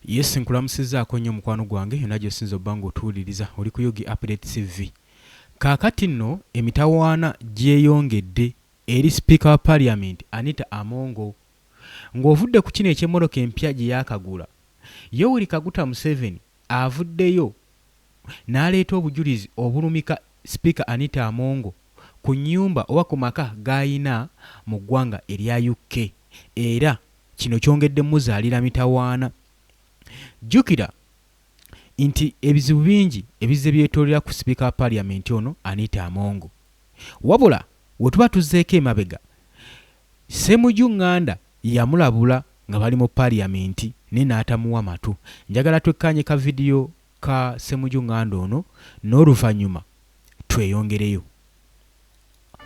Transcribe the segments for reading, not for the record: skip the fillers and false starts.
Yes nkulamusizaako nnyo mukwano gwange yonna gy'osinza obba ng'otuwuliriza oli ku Yugi Update TV. Kaakati nno emitawaana gyeyongedde eri sipiika wa parliament Anita Amongo ng'ovudde ku kino eky'emmotoka empya gye yaakagula. Yoweri Kaguta Museveni avuddeyo n'aleeta obujulizi obulumika sipiika Anita Amongo ku nnyumba oba ku maka g'ayina mu ggwanga erya UK era kino kyongedde muzaalira mitawaana. Jjukira nti ebizibu bingi ebizze byetoolera ku sipiika wa parliament ono Anita Amongo. Wabula we tuba tuzzeeko emabega, Ssemuju Nganda yamulabula nga bali mu parliament naye n'atamuwa matu. Njagala twekkaanye ka vidiyo ka Ssemuju Nganda ono n'oluvannyuma tweyongereyo.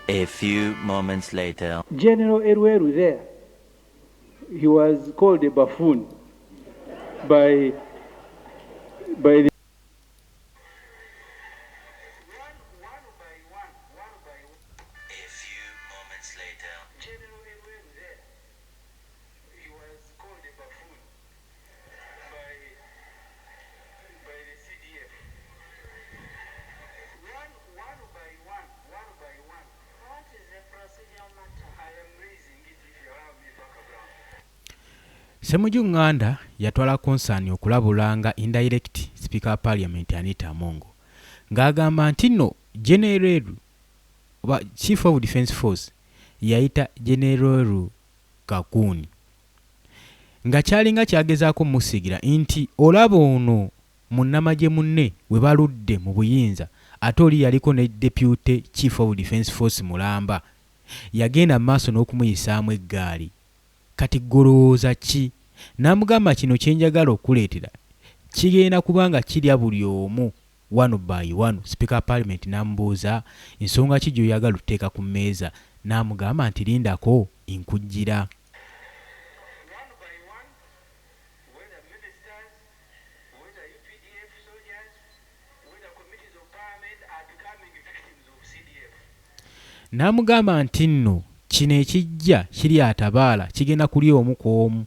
A few moments later. General Elwelu there, he was called a buffoon by the A few moments later. General Elwelu there, he was called a buffoon by the CDF. One, one by one, one by one. What is the procedural matter? I am raising it if you allow me background. Ssemuju Nganda yatwala concern okulabula nga indirect Speaker wa Parliament Anita Amongo ng'agamba nti nno General oba Chief of Defence Force yayita General Kakuni nga kyalinga kyagezaako musiigira nti olaba ono munnamagye munne we baludde mu buyinza ate oli yaliko ne Deputy Chief of Defence Force mulamba yagenda mu maaso n'okumuyisaamu eggaali. Kati ggwe olowooza ki? N'amugamba kino kye njagala okukuleetera kigenda kuba nga kirya buli omu one by one. Sipiika wa Paalimenti n'amubuuza nsonga ki gy'oyagala otuteeka ku mmeeza n'amugamba nti lindako nkujjira. One by one, whether ministers, whether UPDF soldiers, whether committees of parliament are becoming victims of CDF. N'amugamba nti nno kino ekijja kiri atabaala kigenda kulya omu ku omu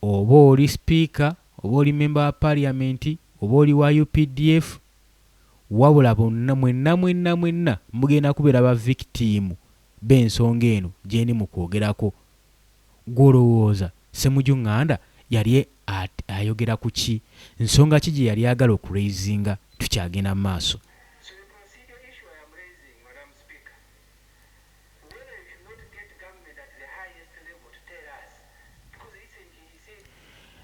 oba oli sipiika oba oli memba wa parliament oba oli wa UPDF wabula bonna mwenna mwenna mwenna mugenda kubeera ba victim b'ensonga eno gye ndi mu kwogerako. Ggwe olowooza Ssemuju Nganda yali ayogera ku ki? Nsonga ki gye yali ayagala okuraisinga? Tukyagenda mu maaso. So the procedure issue I am raising, Madam Speaker, whether you should not get government at the highest level to tell us, because recently he said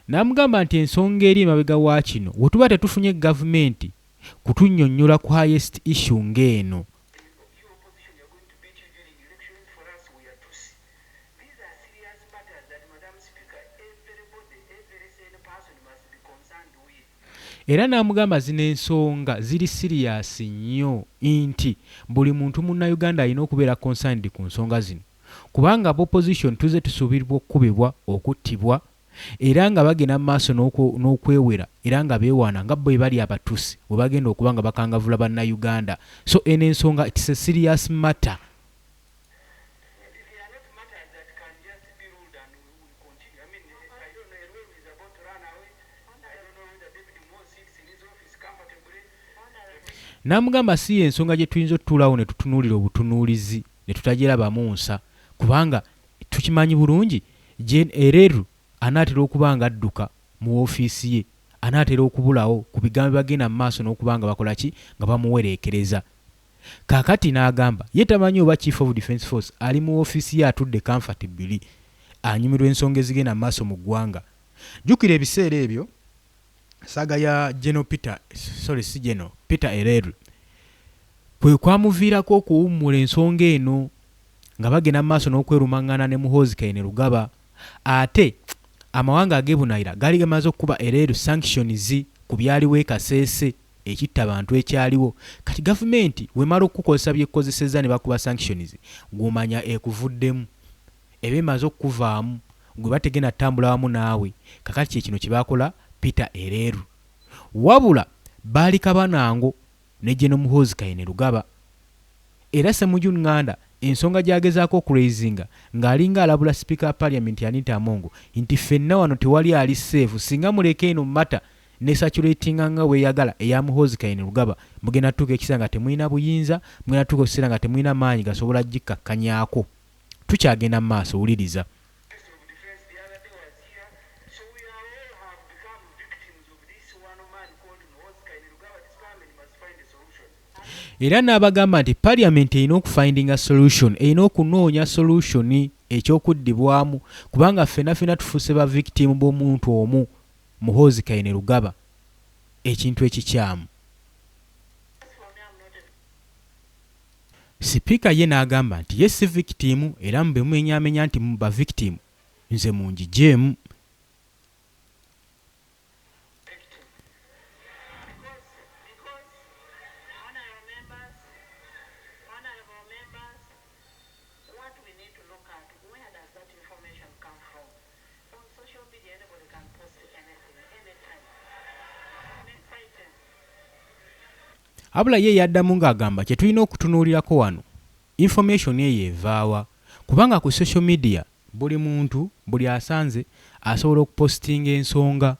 N'amugamba nti ensonga eri emabega wa kino we tuba tetufunye gavumenti kutunnyonnyola ku highest issue ng'eno. you opposition, you are going to beat you during elections. For us, we are Tutsi. These are serious matters that, Madam Speaker, everybody, every sane person must be concerned with. Era n'amugamba zino ensonga ziri serious nnyo nti buli muntu munnayuganda alina okubeera concerned ku nsonga zino kubanga aba opposition tuzze tusuubirwa okukubibwa, okuttibwa era nga bagenda mu maaso n'okwewera era nga beewaana nga bo bwe bali Abatusi bwe bagenda okuba nga bakangavvula Bannayuganda. So eno ensonga it's a serious matter. They are not matters that can just be ruled and we continue. I mean, I don't know, Elwelu is about to run away. I don't know whether David Mo sits in his office comfortably. N'amugamba si y'ensonga gye tuyinza otutuulawo ne tutunuulira obutunuulizi ne tutagirabamu nsa kubanga tukimanyi bulungi Gen Ereru anaatera okuba nga adduka mu woofiisi ye anaatera okubulawo ku bigambo ebagenda mu maaso n'okuba nga bakola ki nga bamuwereekereza. Kaakati n'agamba ye tamanyi oba Chief of Defence Force ali mu woofiisi ye atudde comfortably anyumirwa ensonga ezigenda mu maaso mu ggwanga. Jjukira ebiseera ebyo saga ya General Peter, sorry si General, Peter Ereru kwe kwamuviirako okuwummula ensonga eno nga bagenda mu maaso n'okwerumangana ne Muhoozi Kainerugaba ate amawanga ag'ebunaayira gaali gamaze okukuba Ereru sanctions ku byaliwo e Kasese ekitta bantu ekyaliwo. Kati gavumenti wemala okukukozesa by'ekukozesezza ne bakuba sanctions gw'omanya ekuvuddemu eba emaze okukuvaamu gwe bategenda ttambula wamu naawe. Kakati kye kino kye baakola Peter Ereru. Wabula baali kabanango ne General Muhoozi Kainerugaba. Era Ssemuju Nganda ensonga gy'agezaako okuraisinga ng'alinga alabula sipiika wa parliament Anita Among nti ffenna wano tewali ali safe singa muleka eno matter ne saturatinga nga bweyagala eya Muhoozi Kainerugaba mugenda tuuka ekiseera nga temulina buyinza, mugenda tuuka ekiseera nga temulina maanyi gasobola gikkakkanyako. Tukyagenda mu maaso, wuliriza. Minister of Defense the other day was here. So we are all have become victims of this one man called Muhoozi Kainerugaba. This parliament must find a solution. Era n'abagamba nti parliament erina okufindinga solution, erina okunoonya solution ekyokuddibwamu kubanga ffenna ffenna tufuuse ba victim b'omuntu omu Muhoozi Kainerugaba, ekintu ekikyamu. As for me, I'm not a Sipiika ye n'agamba nti ye si victim era mu bemumenyaamenya nti mu ba victim nze mungigyemu. Victim. Because, honorable members, honorable members, what we need to look at, where does that information come from? On social media, anybody can post anything, anytime. Next item. Wabula ye yaddamu ng'agamba kye tulina okutunuulirako wano information eyo evaawa kubanga ku social media buli muntu buli asanze asobola okupositinga ensonga,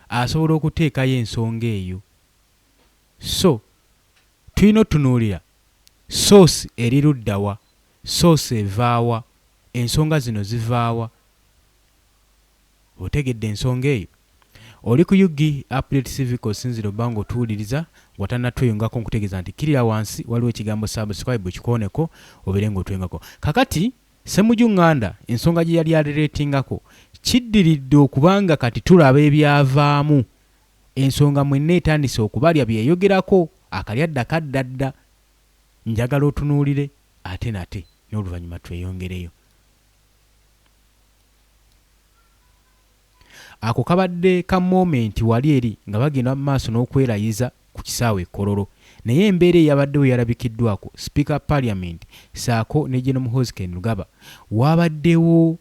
asobola okuteekayo ensonga eyo. So tulina otunuulira source eri ludda wa, source evaawa, ensonga zino zivaawa. Otegedde ensonga eyo? Oli ku UG Update Civic osinzira obba ng'otuwuliriza watannatweyungako nkutegeeza nti kkirira wansi waliwo ekigambo subscribe kikooneko obeere ng'otweyungako. Kakati Ssemuju Nganda ensonga gye yali alereetingako kiddiridde okuba nga kati tulaba ebyavaamu ensonga mwenna etandise okubalya byeyogerako akalyadda kadda dda. Njagala otunuulire ate nate n'oluvannyuma tweyongereyo. Ako kabadde ka moment wali eri nga bagenda mu maaso n'okwerayiza ku kisaawe e Kololo naye embeera eyabaddewo yalabikiddwako sipiika wa parliament ssaako ne General Muhoozi Kainerugaba wabaddewo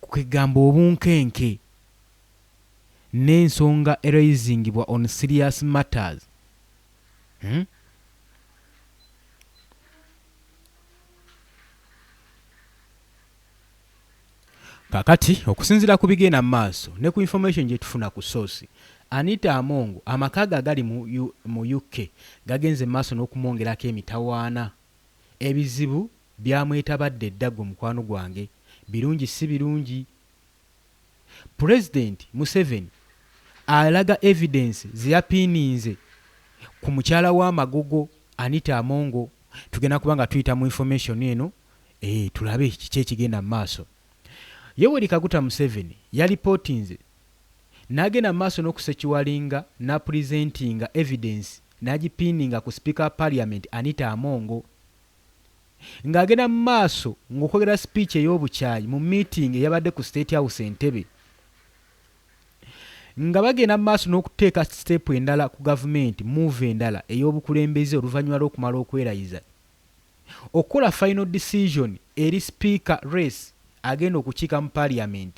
kwegamba obunkenke n'ensonga eraisingibwa on serious matters. Kakati okusinziira ku bigenda mu maaso ne ku information gye tufuna ku source, Anita Among amaka ge agali mu, U, mu UK gagenze mu maaso n'okumwongerako emitawaana. Ebizibu byamwetabadde dda ggwe mukwano gwange, birungi si birungi. Pulezidenti Museveni alaga evidence ze yapiininze ku mukyala wa Magogo Anita Among. Tugenda kuba nga tuyita mu information eno tulabe kiki ekigenda mu maaso. Yoweri Kaguta Museveni yalipootinze n'agenda mu maaso n'okusecuwalinga n'apulizentinga evidence n'agipiininga ku sipiika wa parliament Anita Among ng'agenda mu maaso ng'okwogera speech ey'obukyayi mu meeting eyabadde ku State House Entebbe nga bagenda mu maaso n'okuteeka step endala ku gavumenti move endala ey'obukulembeze oluvannyuma lw'okumala okwerayiza okukola final decision eri speaker race agenda okukiika mu parliament.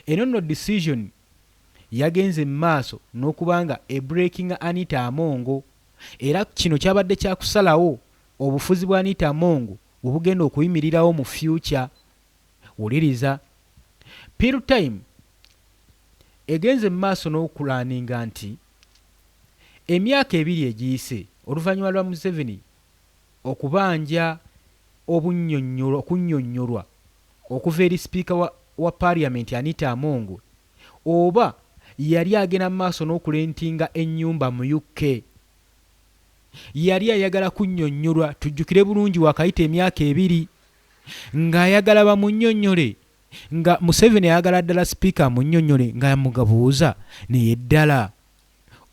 Eno nno decision yagenze mu maaso n'okuba nga ebreakinga Anita Among era kino kyabadde kya kusalawo obufuzi bwa Anita Among bwe bugenda okuyimirirawo mu future. Wuliriza. Pill Time egenze mu maaso n'okulaninga nti emyaka ebiri egiyise oluvannyuma lwa Museveni okubanja obunnyonnyolwa okunnyonnyolwa okuva eri sipiika wa, wa parliament Anita Among oba yali agenda mu maaso n'okulentinga ennyumba mu UK. Yali ayagala kunnyonnyolwa, tujjukire bulungi wakayita emyaka ebiri ng'ayagala bamunnyonnyole nga Museveni ayagala ddala sipiika amunnyonnyole nga yamugabuuza naye ddala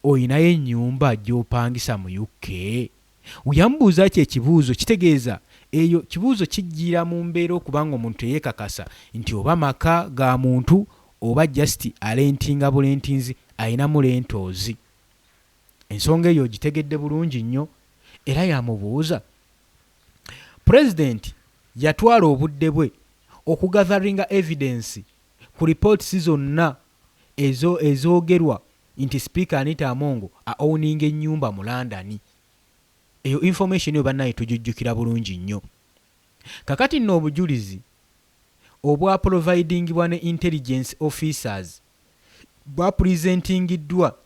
olinayo ennyumba gy'opangisa mu UK? Yamubuuza kyo ekibuuzo kitegeeza eyo kibuuzo kijjira mu mbeera okuba nga omuntu teyeekakasa nti oba maka ga muntu oba just alentinga bulentinzi alinamu rentals. Ensonga eyo ogitegedde bulungi nnyo era yamubuuza. Pulezidenti yatwala obudde bwe okugatheringa evidence ku reports zonna ezo ezoogerwa nti sipiika Anita Among a owninga ennyumba mu London. Eyo information eyo bannaye tugijjukira bulungi nnyo. Kakati nno obujulizi obwa providingibwa ne intelligence officers bwa presentingiddwa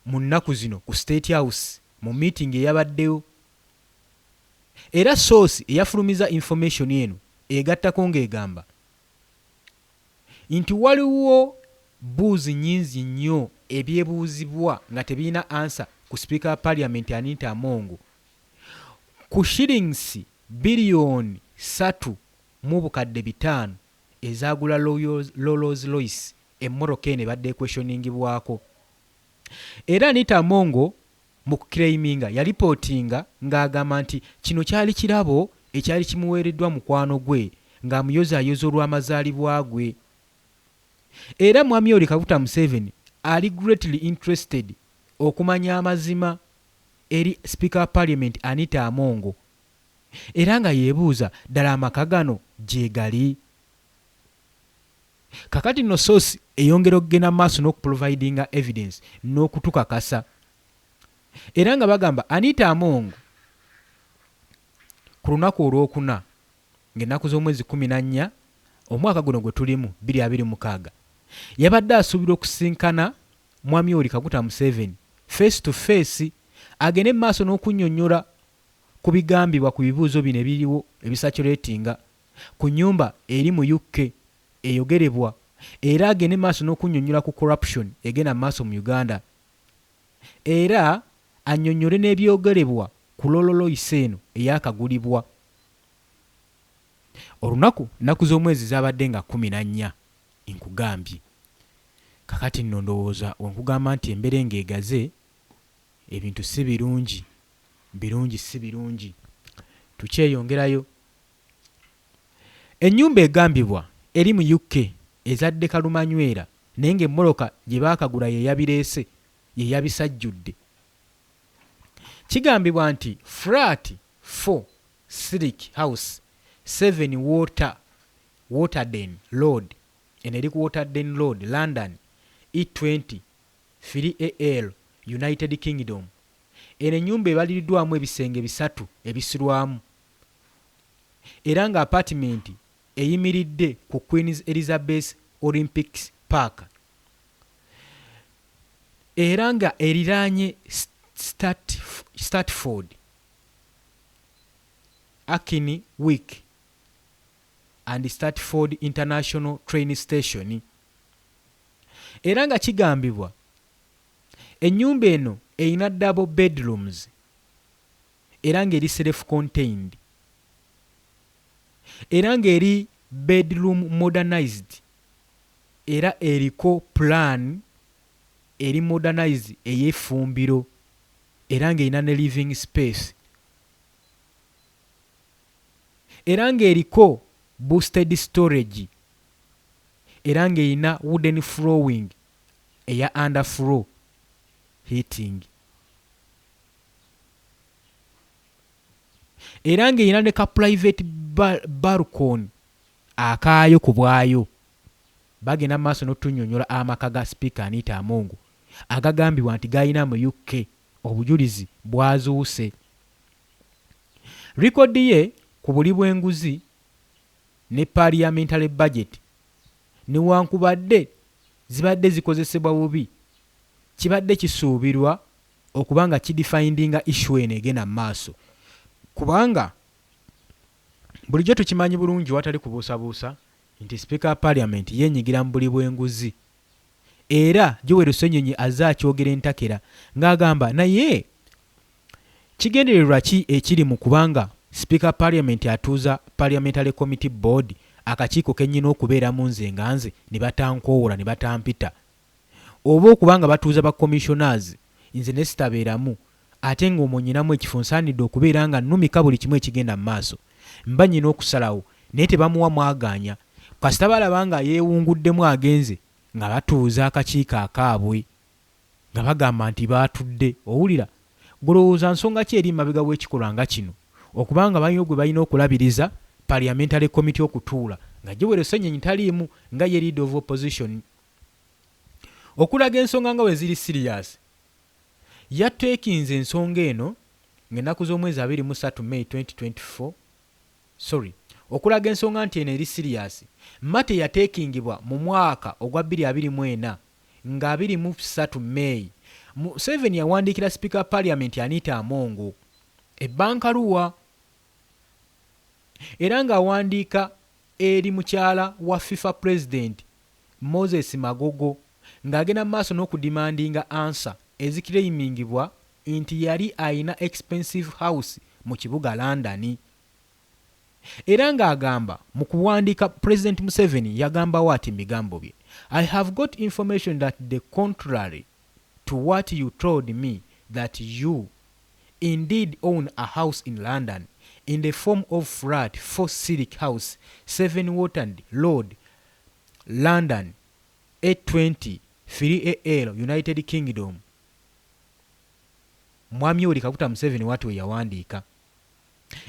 mu nnaku zino ku State House mu meeting eyabaddewo. Era source eyafulumiza information eno egattako ng'egamba nti waliwo buuzi nyingi nnyo ebyebuuzibwa nga tebirina answer ku sipiika wa parliament Anita Among ku shillings biliyoni 3.500 ezaagula Rolls Royce emmotoka eno ebadde equestioningibwako. Era Anita Among mu kuclaiminga yalipootinga ng'agamba nti kino kyali kirabo ekyali kimuweereddwa mukwano gwe ng'amuyozaayoza olw'amazaalibwa gwe. Era Mwami Yoweri Kaguta Museveni ali greatly interested okumanya amazima eri Sipiika wa Parliament Anita Among era nga yeebuuza ddala amaka gano gyegali. Kakati nno source eyongera okugenda mu maaso n'okuprovidinga evidence n'okutukakasa era nga bagamba Anita Among ku lunaku olwokuna ng'ennaku z'omwezi 14 omwaka guno gwe tulimu 2026 yabadde asuubirwa okusisinkana Mwami Yoweri Kaguta Museveni face to face agende mu maaso n'okunnyonnyola ku bigambibwa ku bibuuzo bino ebiriwo ebisaculatinga ku nnyumba eri mu UK eyogerebwa era agende mu maaso n'okunnyonnyola ku corruption egenda mu maaso mu Uganda era annyonnyole n'ebyogerebwa ku Rolls Royce eno eyakagulibwa. Olunaku nnaku z'omwezi zaabadde nga 14 nkugambye. Kakati nno ndowooza wenkugamba nti embeera ng'egaze ebintu si birungi, birungi si birungi. Tukyeyongerayo. Ennyumba egambibwa eri mu UK ezadde kalumanywera naye ng'emmotoka gye baakagula ye yabireese ye yabisajjudde. Kigambibwa nti flat 4 Silk House 7 Waterden Road, eno eri ku Waterden Road, London E20 3AL, United Kingdom. Eno ennyumba ebaliriddwamu ebisenge 3 ebisirwamu era nga apartment eyimiridde ku Queen Elizabeth Olympics Park era nga eriraanye Stratford Alnwick and Stratford International Train Station. Era nga kigambibwa ennyumba eno erina double bedrooms era ng'eri self contained era ng'eri bedroom modernized era eriko plan eri modernized ey'effumbiro era ng'erina ne living space era ng'eriko boosted storage era ng'erina wooden flooring eya underfloor heating era ng'erina ne ka private balcony akaayo ku bwayo. Bagenda mu maaso n'otunyonnyola amaka ga Sipiika Anita Among agagambibwa nti galina mu UK. Obujulizi bwazuuse. Record ye ku buli bw'enguzi ne parliamentary budget newankubadde zibadde zikozesebwa bubi, kibadde kisuubirwa okuba nga kidefendinga issue eno egenda mu maaso, kubanga bulijjo tukimanyi bulungi watali kubuusabuusa nti sipiika wa parliament yeenyigira mu buli bw'enguzi. Era Joel Ssenyonyi azze akyogera entakera ng'agamba naye kigendererwa ki ekiri mu kubanga sipiika wa parliament atuuza parliamentary committee board, akakiiko kennyina okubeeramu nze nga nze ne batankoowola ne batampita, oba okuba nga batuuza ba commissioners nze ne sitabeeramu, ate ng'omwo nnyinamu ekifo nsaanidde okubeera nga nnumika buli kimu ekigenda mu maaso, mba nnyina okusalawo, naye tebamuwa mwagaanya. Kasita balaba nga yeewunguddemu agenze nga batuuza akakiiko akaabwe nga bagamba nti baatudde. Owulira golowooza nsonga ki eri mabega w'ekikolwa nga kino okuba nga balina gwe balina okulabiriza parliamentary committee okutuula nga Joel Ssenyonyi taliimu nga ye leader of opposition? Okulaga ensonga nga bwe ziri serious, yateekinze ensonga eno Ng'ennaku z'omwezi 23 May 2024, sorry, okulaga ensonga nti eno eri serious, matter yateekingibwa mu mwaka ogwa 2024 nga 23 May, Museveni yawandiikira Sipiika wa Parliament Anita Among ebbankaluwa era ng'awandiika eri mukyala wa FIFA President Moses Magogo ng'agenda mu maaso n'okudimandinga ansa eziclaimingibwa nti yali ayina expensive house mu kibuga London. Era ng'agamba mu kuwandiika President Museveni yagambawo ati mu bigambo bye, I have got information that the contrary to what you told me that you indeed own a house in London in the form of flat 4 Silk House 7 Watand Road London A20 3AL United Kingdom. Mwami Yoweri Kaguta Museveni wati we yawandiika.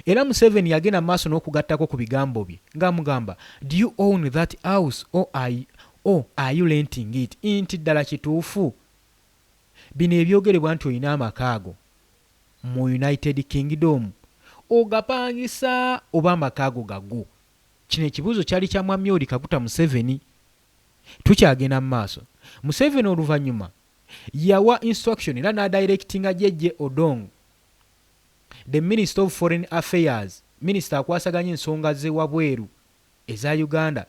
Era Museveni yagenda mu maaso n'okugattako ku bigambo bye ng'amugamba, Do you own that house or are, or are you renting it? Nti ddala kituufu bino ebyogerebwa nti olina amaka ago mu United Kingdom ogapangisa oba amaka ago gago? Kino ekibuuzo kyali kya Mwami Yoweri Kaguta Museveni. Tukyagenda mu maaso. Museveni oluvannyuma yawa instruction era n'adirectinga Jeje Odong, the Minister of Foreign Affairs, minisita akwasaganya ensonga z'ewabweru eza Uganda,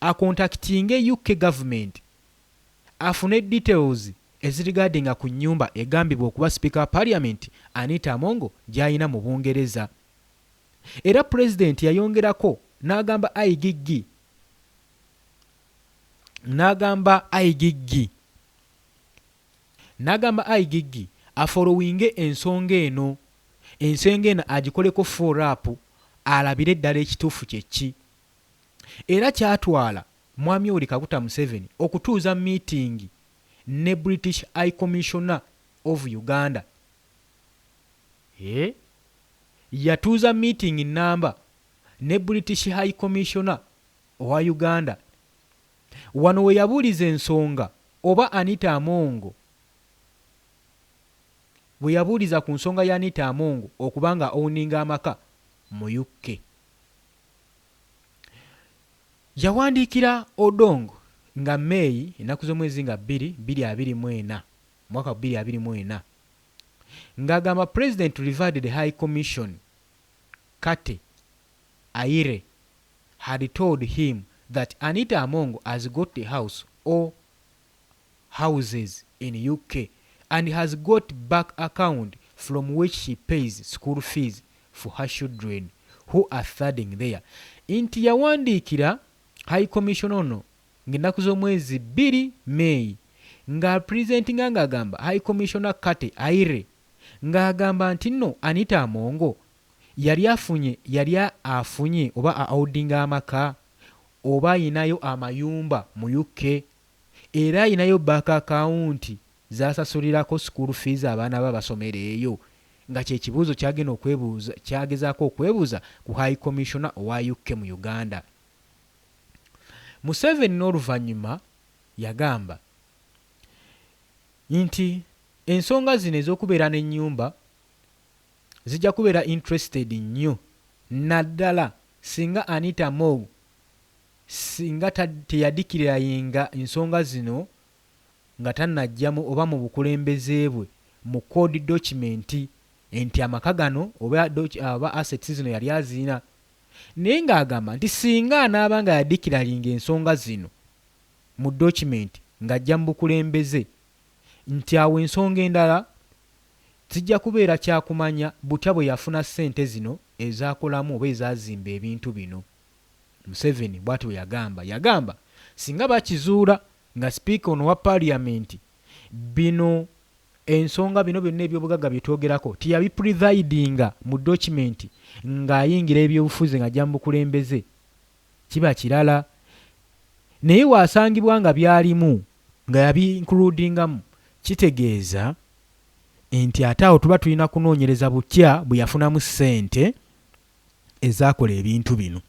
akontakitinge UK government afune details eziregardinga ku nnyumba egambibwa okuba Sipiika wa Parliament Anita Among gy'alina mu Bungereza. Era Pulezidenti yayongerako n'agamba IGG n'agamba IGG n'agamba IGG afollowinge ensonga eno, ensonga eno agikoleko follow up alabire ddala ekituufu kye ki. Era kyatwala Mwami Yoweri Kaguta Museveni okutuuza meeting ne British High Commissioner of Uganda. Eh? Yatuuza meeting nnamba ne British High Commissioner owa Uganda. Wano we yabuuliza ensonga oba Anita Among bwe yabuuliza ku nsonga ya Anita Among okuba nga owninga amaka mu UK. Yawandiikira Odong nga May ennaku z'omwezi nga 2 2024 mwaka 2024 ng'agamba President referred the High Commission Kate Aire had told him that Anita Among has got a house or houses in UK and has got bank account from which she pays school fees for her children who are studying there. Nti yawandiikira High Commission ono ng'ennaku z'omwezi 2 May nga presentinga ng'agamba High Commissioner Kate Aire ng'agamba nti nno Anita Among yali afunye yali afunye oba aowninga amaka oba ayinayo amayumba mu UK era ayinayo bank account z'asasulirako school fees abaana be abasomera eyo, nga kye kibuuzo kyagenda okwebuuza kyagezaako okwebuuza ku High Commissioner owa UK mu Uganda. Museveni n'oluvannyuma yagamba nti ensonga zino ez'okubeera n'ennyumba zijja kubeera interested nnyo naddala singa Anita Among singa teyadeclaringa ensonga zino nga tannajja oba mu bukulembeze bwe mu code document nti amaka gano oba, oba assets zino yali azirina, naye ng'agamba nti singa anaaba nga yadeclaringa ensonga zino mu document ng'ajja mu bukulembeze nti awo ensonga endala zijja kubeera kyakumanya butya bwe yafuna ssente zino ezakolamu oba ezazimba ebintu bino. Museveni bw'ati bwe yagamba. Yagamba singa bakizuula nga sipiika ono wa Parliament bino ensonga bino byonna ebyobugagga bye twogerako teyabiprovidinga mu document ng'ayingira ebyobufuzi ng'ajja mu bukulembeze, kiba kirala, naye waasangibwa nga byalimu nga yabiincludingamu, kitegeeza nti ate awo tuba tulina kunoonyereza butya bwe yafunamu ssente ezaakola ebintu bino.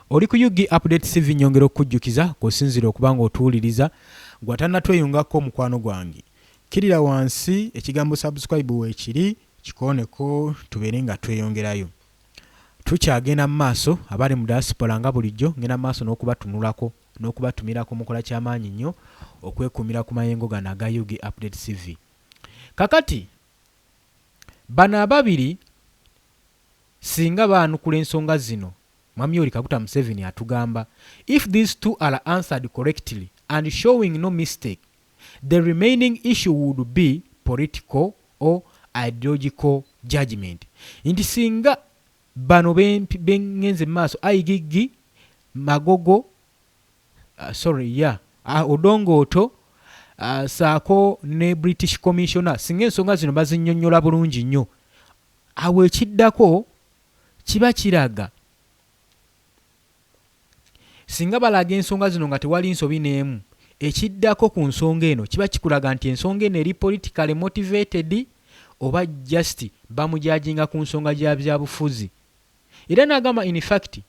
Oli ku UG Update TV, nyongera okukujjukiza kw'osinziira okuba ng'otuwuliriza. Gwe atannatweyungako, mukwano gwange, kkirira wansi, ekigambo subscribe weekiri. Kikooneko tubeere nga tweyongerayo. Tukyagenda mu maaso abali mu diaspora nga bulijjo ngenda mu maaso n'okubatunulako n'okubatumirako mukola kyamaanyi nnyo okwekuumira ku mayengo gano aga UG Update CV. Kakati bano ababiri singa baanukula ensonga zino Mwami Yoweri Kaguta Museveni atugamba if these two are answered correctly and showing no mistake the remaining issue would be political or ideological judgment nti singa bano bengenze maaso IGG Magogo sorry yeah Odongo Otto saako ne British Commissioner singa ensonga zino bazinnyonnyola bulungi nnyo awo ekiddako kiba kiraga singa balaga ensonga zino nga tewali nsobi n'emu ekiddako ku nsonga eno kiba kikulaga nti ensonga eno eri politically motivated oba just bamujajinga ku nsonga gya byabufuzi. Era n'agamba in fact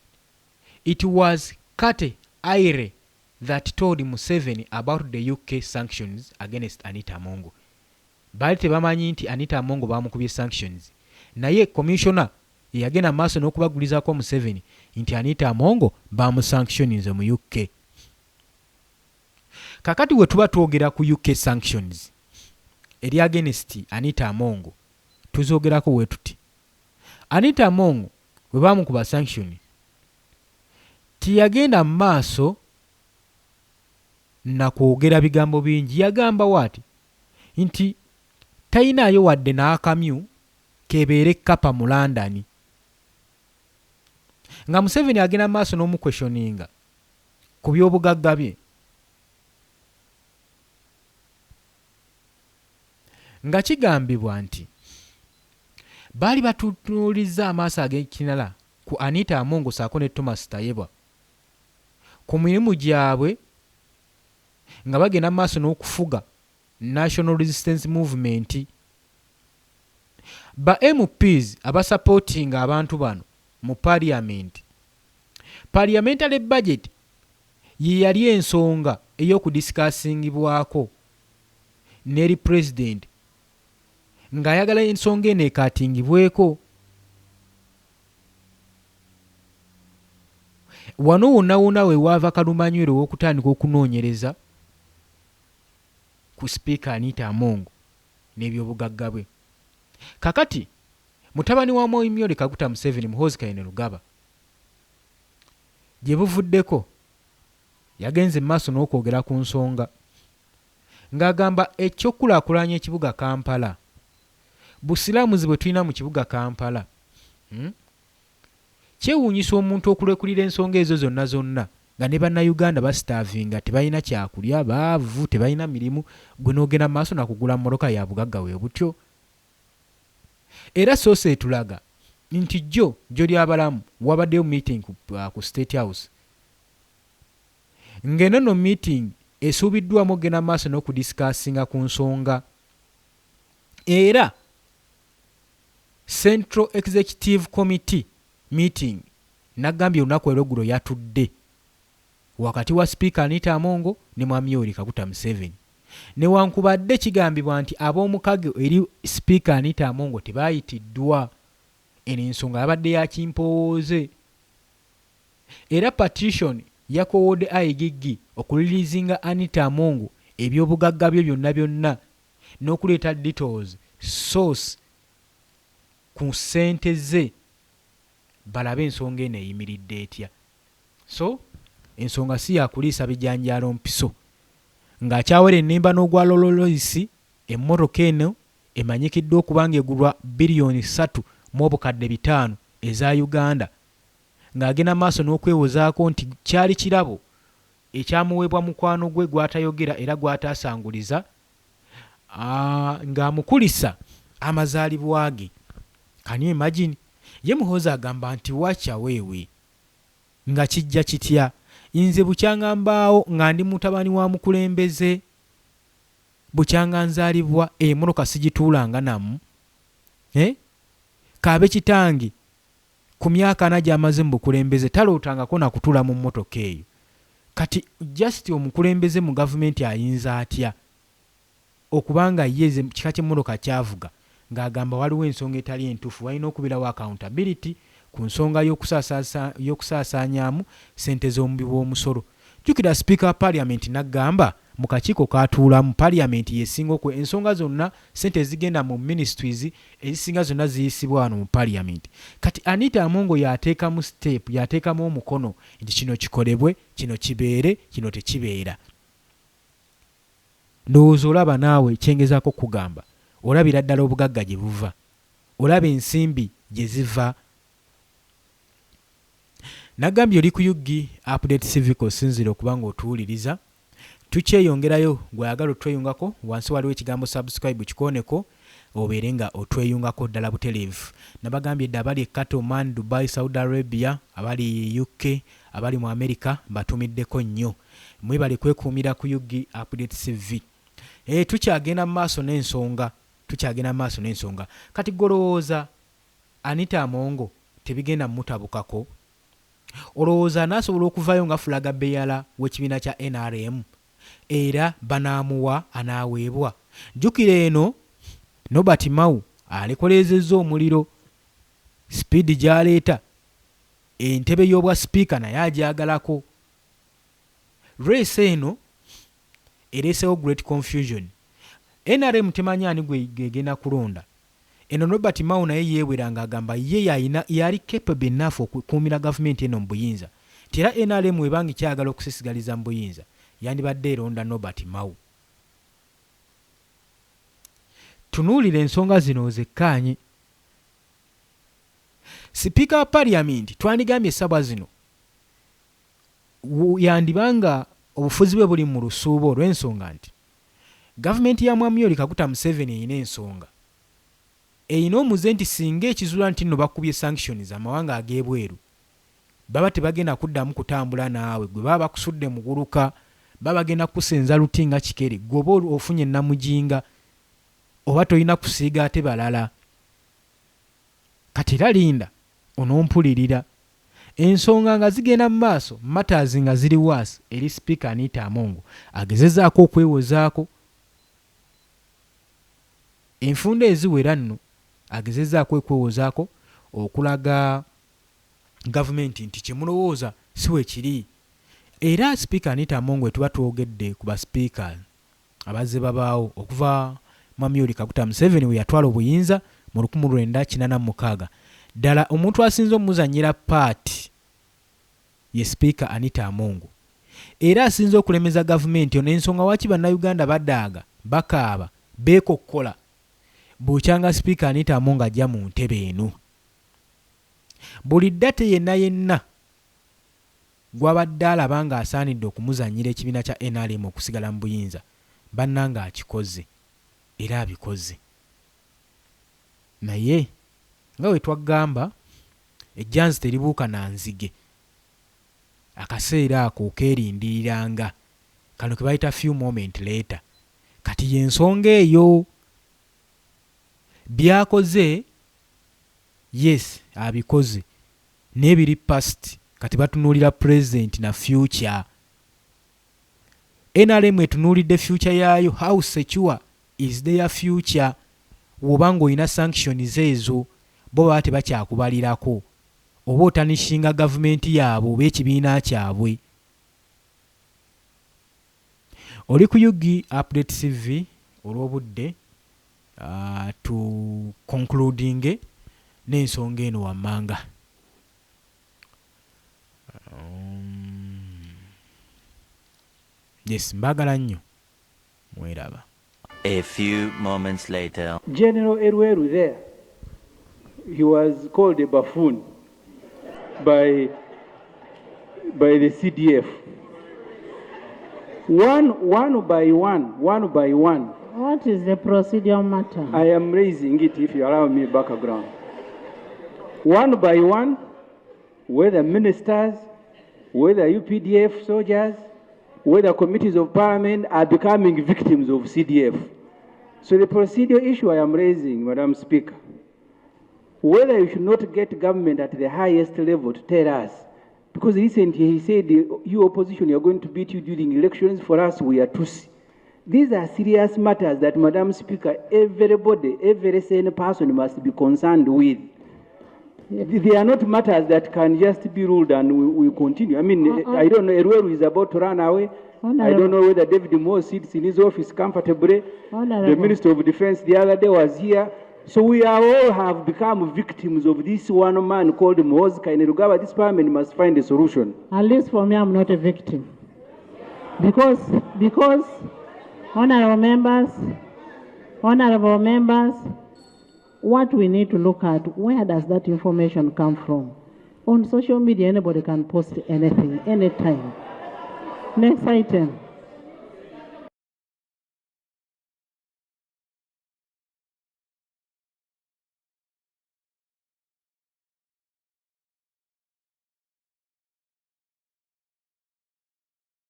it was Kate Aire that told Museveni about the UK sanctions against Anita Among. Baali tebamanyi nti Anita Among bamukubye sanctions, naye commissioner yeyagenda mu maaso n'okubagulizaako Museveni nti Anita Among bamusanctioninze mu UK. Kakati we tuba twogera ku UK sanctions eri against Anita Among, tuzoogerako we tuti. Anita Among bwe bamukuba sanction teyagenda mu maaso na kwogera bigambo bingi. Yagamba waati nti tayinaayo wadde n'akamyu kebeere kkapa mu London. Nga Museveni agenda maaso n'omukweshoninga ku by'obugagga bye, nga kigambibwa nti baali batunuulizza amaaso ag'ekinala ku Anita Among ssaako ne Thomas Tayebwa ku mirimu gyabwe nga bagenda maaso n'okufuga National Resistance Movement. Ba MPs abasupportinga abantu bano mu parliament, parliamentary budget ye yali ensonga ey'okudiscussingibwako n'eri president ng'ayagala ensonga eno ekaatingibweko. Wano wonna wonna we waava kalumanywero ow'okutandika okunoonyereza ku Sipiika Anita Among n'ebyobugagga bwe. Kakati mutabani wa Mwami Yoweri Kaguta Museveni Muhoozi Kainerugaba gye buvuddeko yagenze mu maaso n'okwogera ku nsonga ng'agamba ekyokukulaakulanya ekibuga Kampala, busiraamuzi bwe tulina mu kibuga Kampala, kyewuunyisa omuntu okulekulira ensonga ezo zonna zonna nga ne bannayuganda basitaavinga, tebalina kyakulya, baavu, tebalina mirimu, gwe n'ogenda mu maaso nakugula mmotoka ya bugagga bwe butyo. Era soose etulaga nti jjo jjo ly'abalamu wabaddeyo meeting ku State House, ng'eno nno meeting esuubiddwamu okugenda mu maaso n'okudiscussinga ku nsonga. Era Central Executive Committee meeting nagambye olunaku olw'eggulo yatudde wakati wa Sipiika Anita Among ne Mwami Yoweri Kaguta Museveni. Newankubadde kigambibwa nti ab'omukago eri Sipiika Anita Among tebaayitiddwa, eno ensonga yabadde ya kimpowooze. Era petition yakoowodde IGG okuliriizinga Anita Among ebyobugagga bye byonna byonna n'okuleeta details source ku ssente ze balabe ensonga eno eyimiridde etya. So ensonga si ya kuliisa bijanjaalo mpiso. Ng'akyawera ennemba n'ogwa Rolls Royce, emmotoka eno emanyikiddwa okuba ng'egulwa biliyoni 3.5 eza Uganda, ng'agenda maaso n'okwewozaako nti kyali kirabo ekyamuweebwa mukwano gwe gw'atayogera era gw'ataasanguliza ng'amukulisa amazaalibwa ge. Can you imagine? Ye Muhoozi agamba nti wacha weewe nga kijja kitya, nze bukyanga mbaawo nga ndi mutabani wa mukulembeze, bukyanga nzaalibwa emmotoka sigituulanga namu, kaabe kitange ku myaka ana gy'amaze mu bukulembeze talootangako na kutuula mu mmotoka eyo. Kati just omukulembeze mu gavumenti ayinza atya okubanga ye kika ky'emmotoka kyavuga ng'agamba waliwo ensonga etali entuufu, walina okubeerawo accountability ku nsonga y'okusaasaanyaamu ssente z'omuwi w'omusolo. Jjukira sipiika wa parliament n'agamba mu kakiiko k'atuulamu, parliament y'esinga okwe ensonga zonna ssente ezigenda mu ministries ezisinga zonna ziyisibwa wano mu parliament. Kati Anita Among y'ateekamu step, y'ateekamu omukono nti kino kikolebwe, kino kibeere, kino tekibeera. Ndowooza olaba naawe kye ngezaako okukugamba. Olabira ddala obugagga gye buva. Olaba ensimbi gye ziva. Nagambye oli ku ug update civic osinziira okuba nga otuwuliriza. Tukyeyongerayo gwe ayagala otweyungako wansi waliwo ekigambo subscribe kikooneko obeere nga otweyungako ddala butereevu. Nabagambye dda abali e Qatar, Oman, Dubai, Saudi Arabia, abali UK, abali mu America mbatumiddeko nnyo. Mwebale kwekuumira ku ug update CV. Eeh tukyagenda mu maaso n'ensonga, tukyagenda mu maaso n'ensonga. Kati gwe olowooza Anita Among tebigenda mutabukako? Olowooza anaasobola okuvaayo nga flag bearer w'ekibiina kya nrm? Era banaamuwa? Anaaweebwa? Jjukira eno Norbert Mao alekoleezezza omuliro, sipiidi gy'aleeta, entebe y'obwa sipiika naye agyagalako. Race eno ereesewo great confusion. Nrm temanyi ani gwegenda kulonda. Eno Norbert Mao naye yeewera ng'agamba ye y'alina y'ali capable enough okukuumira gavumenti eno mu buyinza nti era nrm bw'eba nga ekyayagala okusisigaliza mu buyinza yandibadde eronda Norbert Mao. Tunuulira ensonga zino ozekkaanye. Sipiika wa Parliament twandigambye essabwa zino yandiba nga obufuzi bwe buli mu lusuubo olw'ensonga nti Gavumenti ya Mwami Yoweri Kaguta Museveni erina ensonga. Erina omuze nti singa ekizuula nti nno bakubye sanctions amawanga ag'ebweru baba tebagenda kuddamu kutambula naawe gwe baba bakusudde muguluka baba bagenda kukusenza luti nga kikere gwe oba ofunye namujinga oba tolina kusiiga ate balala. Kati era linda onompulirira. Ensonga nga zigenda mu maaso, matters nga ziri worse eri Sipiika Anita Among agezezaako okwewozaako. Enfunda eziwera nno agezezaako ekwewozaako okulaga gavumenti nti kyemulowooza si bwekiri. Era Sipiika Anita Among wetuba twogedde ku ba sipiika abazze babaawo okuva Mwami Yoweri Kaguta Museveni weyatwala obuyinza mu 1986, ddala omuntu asinze omuzannyira paati ye Sipiika Anita Among era asinze okulemeza gavumenti ono ensonga waki bannayuganda badaaga, bakaaba, beekokkola bukyanga Sipiika Anita Among ajja mu ntebe eno. Buli ddate yenna yenna gw'abadde alaba ng'asaanidde okumuzannyira ekibiina kya nrm okusigala mu buyinza bannange akikoze era abikoze. Naye nga bwe twaggamba, ejjanzi teribuuka na nzige. Akaseera ako okeerindiriranga. Kano ke bayita few moment later. Kati y'ensonga eyo. By'akoze, yes abikoze naye biri past kati batunuulira present na future. Nrm etunuulidde future yaayo, how secure is their future woba nga olina sanctions ezo bo baba tebakyakubalirako oba otanishinga gavumenti yaabwe oba ekibiina kyabwe. Oli ku ug update CV olw'obudde tu concludinge n'ensonga eno wammanga. Yes mbagala nnyo mweraba. A few moments later. General Elwelu there, he was called a buffoon by the CDF. One by one, one by one. What is the procedure matter? I am raising it if you allow me background. One by one, whether ministers, whether UPDF soldiers, whether committees of parliament are becoming victims of CDF. So the procedural issue I am raising, Madam Speaker, whether you should not get government at the highest level to tell us, because recently he said, you opposition, you are going to beat you during elections, for us we are Tutsi. These are serious matters that, Madam Speaker, everybody, every sane person must be concerned with. They are not matters that can just be ruled and we continue. I mean, I don't know, Elwelu is about to run away. I don't know whether David Moore sits in his office comfortably. The Minister of Defense the other day was here. So we are all have become victims of this one man called Muhoozi Kainerugaba. This parliament must find a solution. At least for me, I'm not a victim. Because honorable members, what we need to look at, where does that information come from? On social media, anybody can post anything, anytime. Next item.